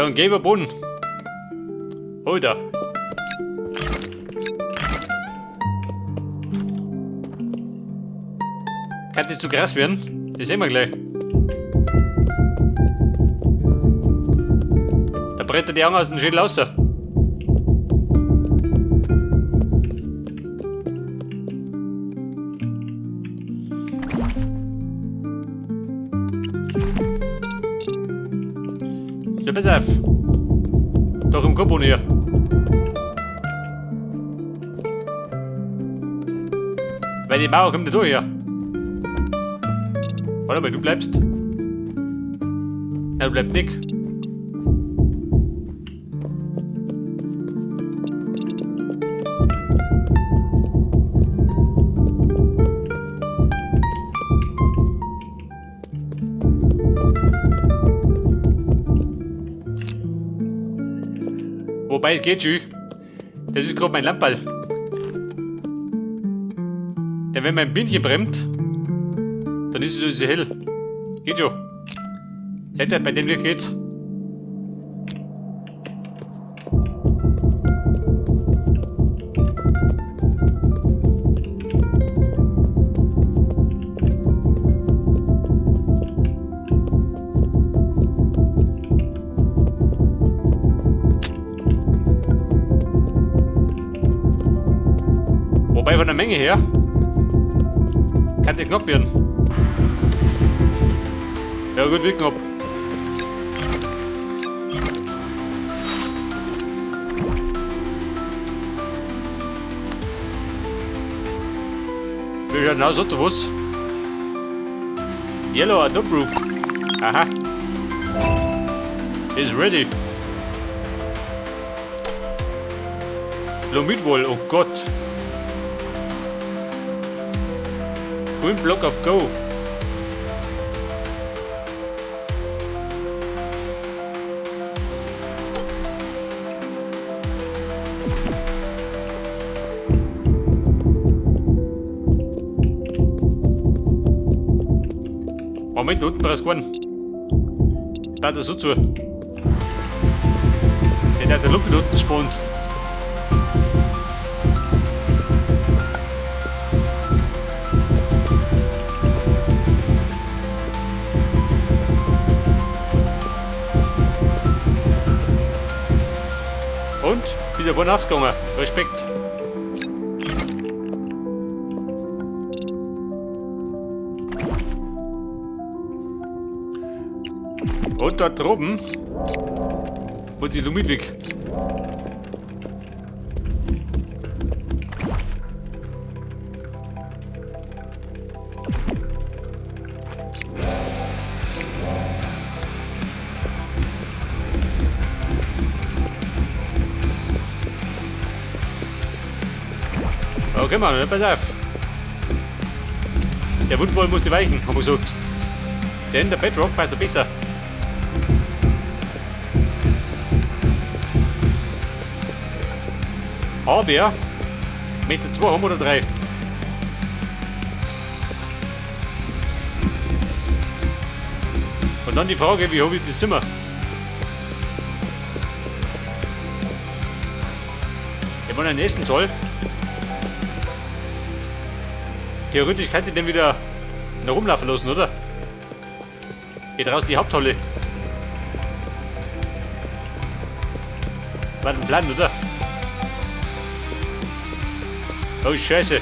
Ja, und gelber Boden. Alter. Kann das zu krass werden? Das sehen wir gleich. Da brennt er die Augen aus dem Schädel raus. Ja, pass auf. Da kommt kein Boden her. Weil die Mauer kommt nicht durch hier. Warte mal, du bleibst. Ja, du bleibst nicht. Wobei, es geht schon. Das ist gerade mein Lamperl. Denn wenn mein Bienchen brennt, dann ist es so hell. Geht schon. Hätte bei dem Licht geht's. Wobei von der Menge her kann der knapp werden. Ja gut, wird knapp. Wie schaut denn aus, oder was? Yellow Adobe Roof. Aha. Is ready. Lomitwoll, oh Gott. Green Block of Go. Moment, unten brauchst du keinen. Baut das so zu. Der hat der Lumpen unten spawnt. Und wieder vorne aufgegangen. Respekt. Und da droben wo die Lumit weg. Okay, Mann, pass auf. Der Wundwoll musste weichen, haben wir gesagt. Denn der Bedrock passt besser. Aber Meter 2 haben wir oder 3. Und dann die Frage, wie habe ich das Zimmer? Ich meine, essen soll. Theoretisch könnte ich den wieder noch rumlaufen lassen, oder? Hier draußen die Haupthalle. War ein Plan, oder? Oh Scheiße.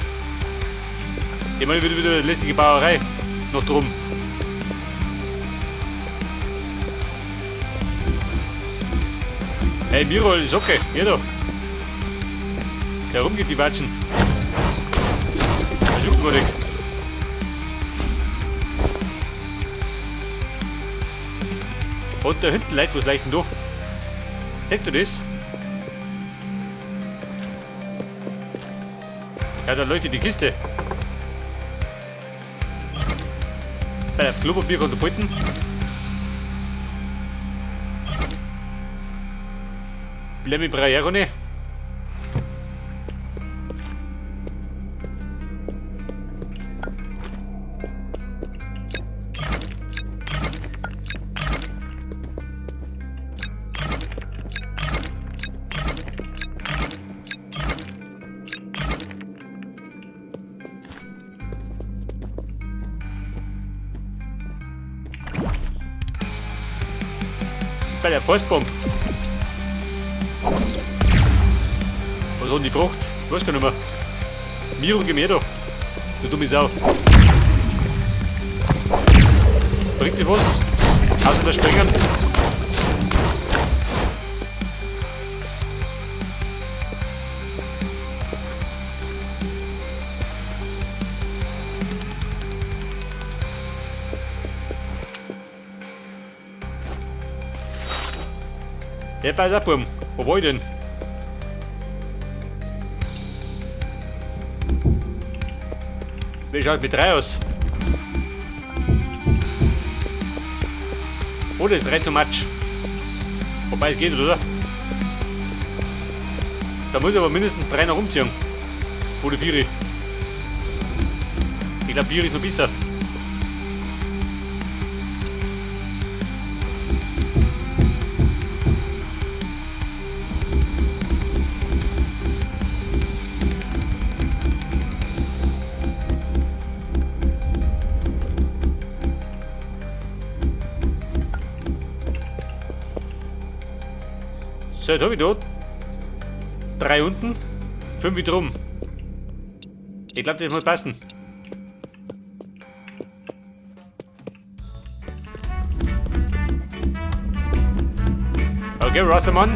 Ich meine wieder lästige Bauerei noch drum. Hey Miro, ist okay. Hier da. Der rumgeht die Watschen. Versuchen. Und da hinten Leute, was leichten durch? Seht ihr das? Ja, da leuchtet die Kiste. Bei der Klopapier kommt der Beuten. Blemmi Brajagone. Bei der Fassbombe. Was hat die gebracht? Ich weiß gar nicht mehr. Miro, geh mir da. Du dumme Sau. Bringt dir was? Außer das Springen. Ja, pass auf, Buben. Wo war ich denn? Wie schaut mit 3 aus? Oder ist 3 too much? Wobei es geht, oder? Da muss ich aber mindestens 3 noch umziehen. Oder 4. Ich glaub, 4 ist noch besser. So, jetzt hab ich da 3 unten, 5 wieder rum. Ich glaub, das muss passen. Okay, Rastermann.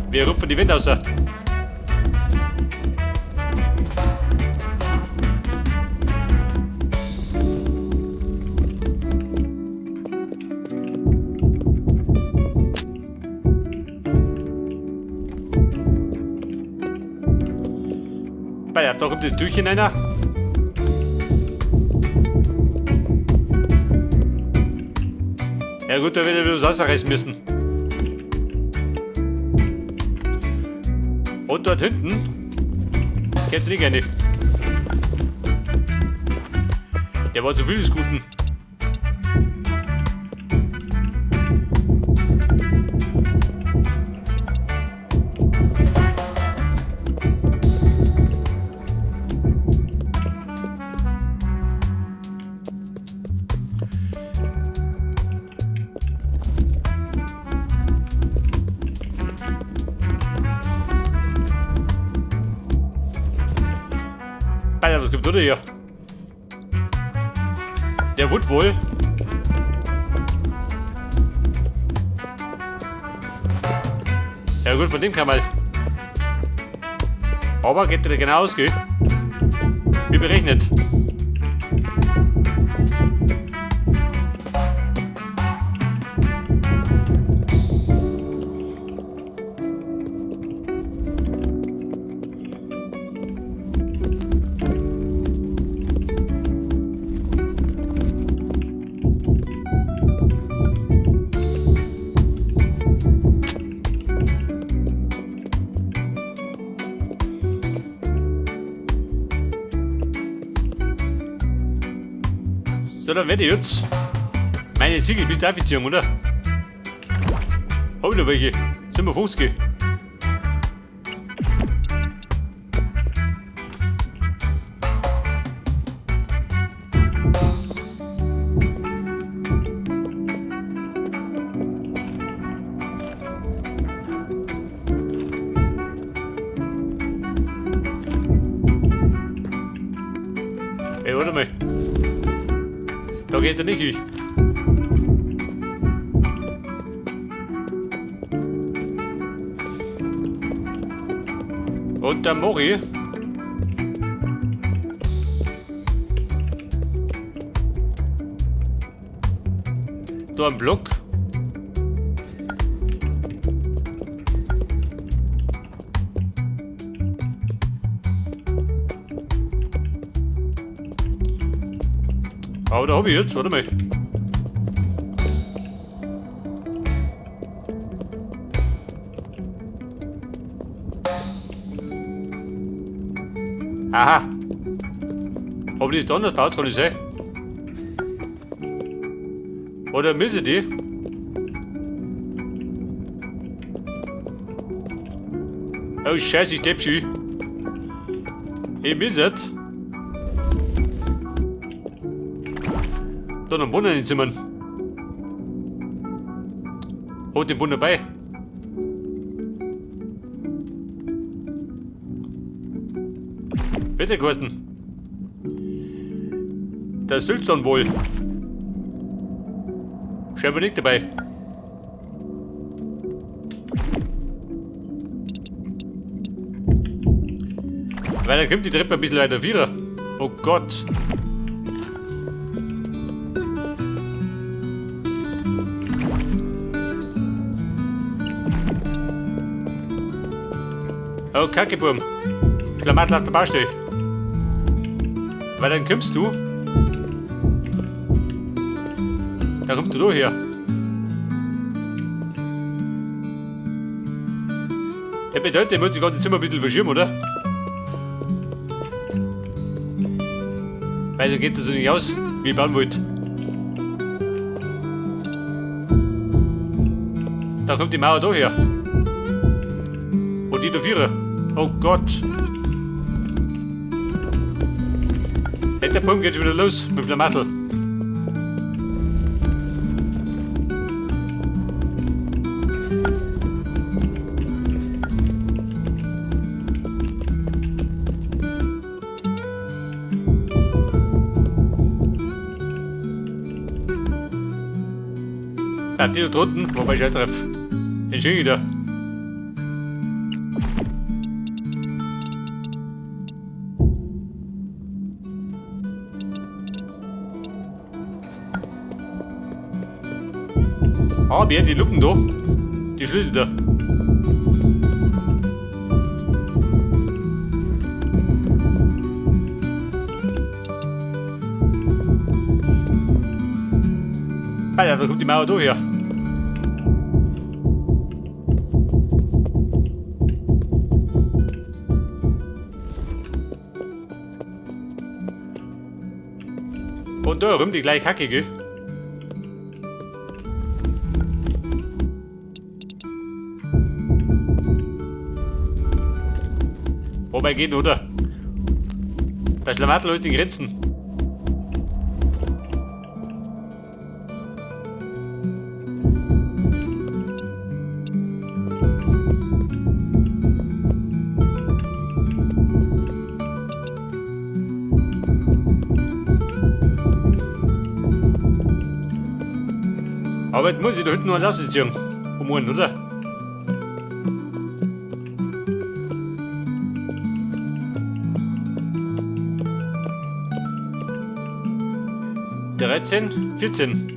Wir rupfen die Wände raus. Da kommt das Türchen rein. Ja gut, da werde ich wieder das rausreißen müssen. Und dort hinten geht nicht rein. Der war zu viel des Guten. Alter, was gibt es hier? Der wird wohl. Ja gut, von dem kann man. Aber geht der genau aus, gell? Wie berechnet. So, dann werde ich jetzt meine Ziegel bis da ziehen, oder? Hab ich noch welche? 57. Ey, warte mal. Da geht er nicht hin. Und der Mori. Da ein Block. Aber da hab ich jetzt, warte mal. Aha. Aber die ist anders gebaut, kann ich sein. Oder müssen die? Oh Scheiße, ich depp schon. Ich misset. Da noch Bohnen in den Zimmern. Hat den Bund dabei. Bitte, Kurten. Der Sülzern wohl. Scheinbar nicht dabei. Weil dann kommt die Treppe ein bisschen weiter wieder. Oh Gott. Oh, Kacke, Burm. Schlamattl auf der Baustelle. Weil dann kommst du. Da kommst du da her. Das bedeutet, ich muss sich gerade Zimmer ein bisschen verschieben, oder? Weil so geht das so nicht aus, wie ich bauen wollte. Da kommt die Mauer da her. Und die da vierer. Oh Gott. Der Pump geht schon wieder los mit dem Mattel. Ja, die da drunten, wobei ich halt drauf. Den schön wieder. Ah, wir haben die Luken da. Die Schlüssel da. Alter, da kommt die Mauer da her. Und da rum die gleich Hacke, gell? Wobei geht, oder? Das Schlamattl ist in Grenzen. Aber jetzt muss ich da hinten noch einen ziehen. Um einen, oder? 13, 14.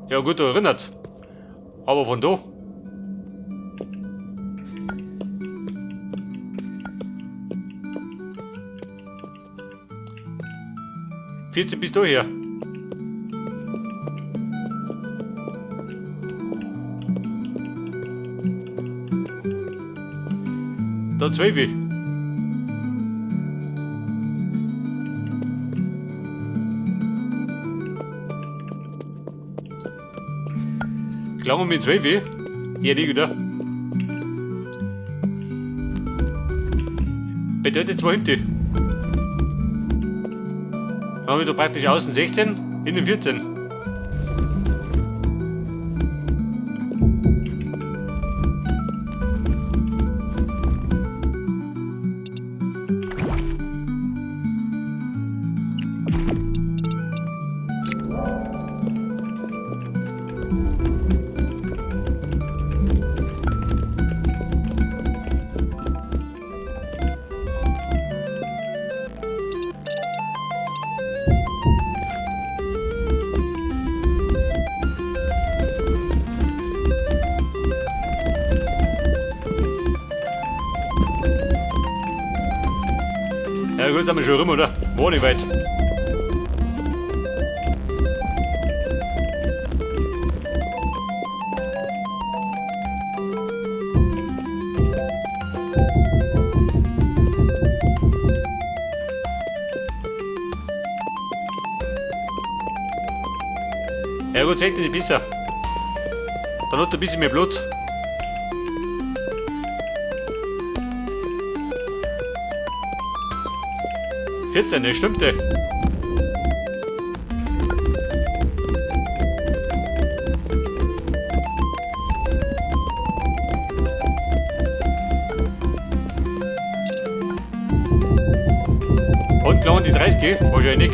Ja gut, erinnert. Aber von da. 14 bist du hier. Da 12. Klammer mit 12. Ja, die wieder. Bedeutet 2 hinten. Dann haben wir da praktisch außen 16, innen 14. Ja gut, sind wir schon rum, oder? War nicht weit. Ja gut, 16 ist besser. Dann hat er ein bisschen mehr Blut. 14, das stimmte. Und klar, die 30, wahrscheinlich.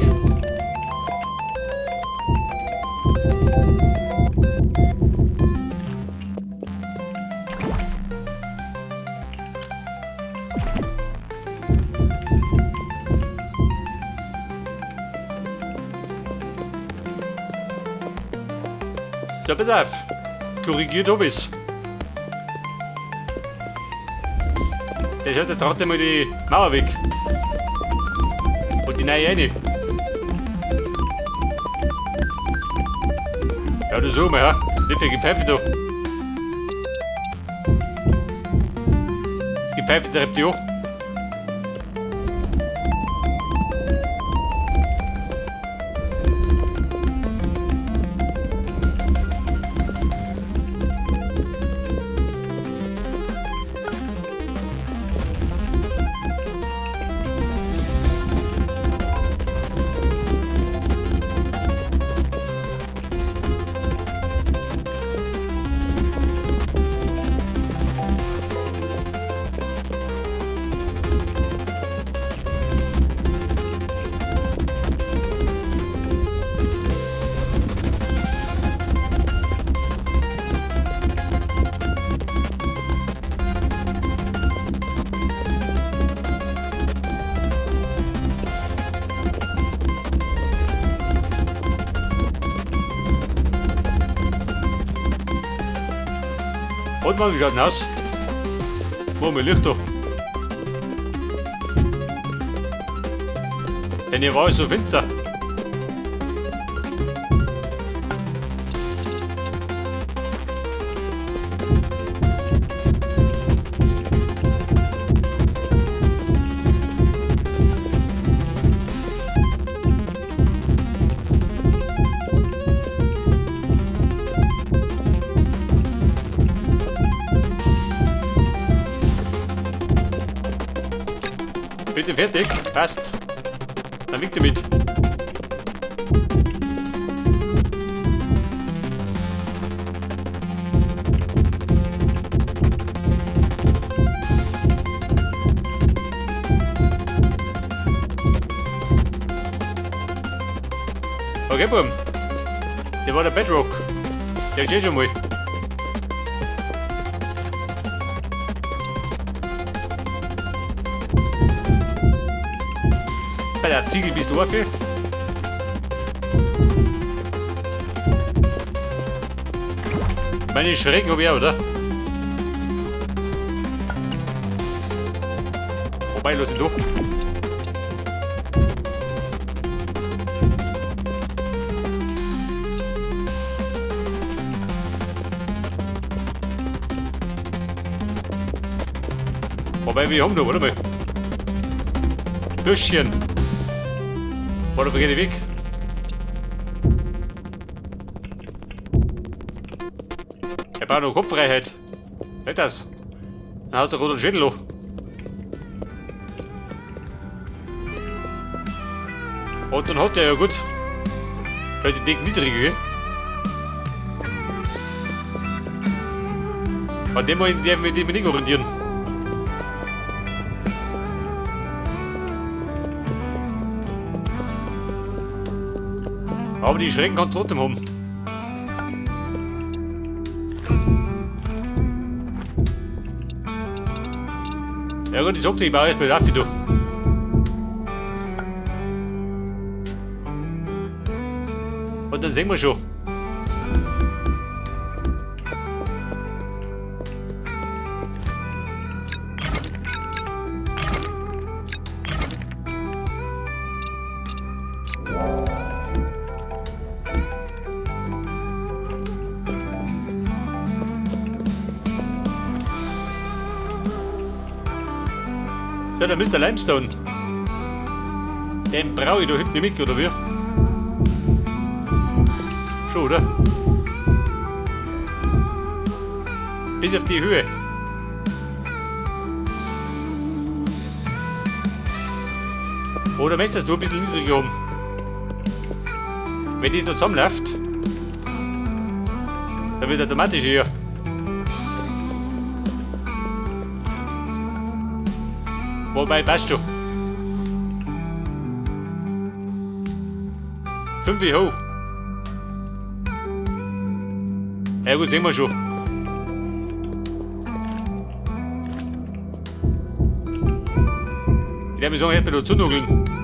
So, pass auf. Korrigiert hab ich's. Das hat der trotzdem mal die Mauer weg. Und die neue rein. Ja, du so mal, ja. Nicht viel Gepfeife da. Das Gepfeife treibt die an. Und mal, wie schaut denn aus? Machen wir Licht da. Denn hier war es so finster. Bitte fertig, passt. Dann winkt er mit. Okay, Buben. Der war der Bedrock. Der steht schon mal. Bei der Ziegel bist du auf. Meine Schrecken hab ich auch, oder? Wobei, lass ihn durch. Wobei, wir haben noch, warte mal. Büschchen. Warte, wo geht der Weg? Er braucht noch Kopffreiheit. Nicht das. Dann hast du roten Schädel noch. Und dann hat er ja gut. Vielleicht die Deck niedriger, gell? Bei dem mal mit dem nicht orientieren. Aber die Schrecken kann trotzdem haben. Ja gut, ich sag dir, ich baue erstmal Raffi da. Und dann sehen wir schon. So, der Mr. Limestone. Den brauche ich da hinten nicht mit, oder wie? Schon, oder? Bis auf die Höhe. Oder möchtest du ein bisschen niedriger haben? Wenn die noch zusammenläuft, dann wird automatisch hier. Wobei, passt schon. 5 hoch. Ja gut, sehen wir schon. Ich werde mir sagen, ich werde mir da zunugeln.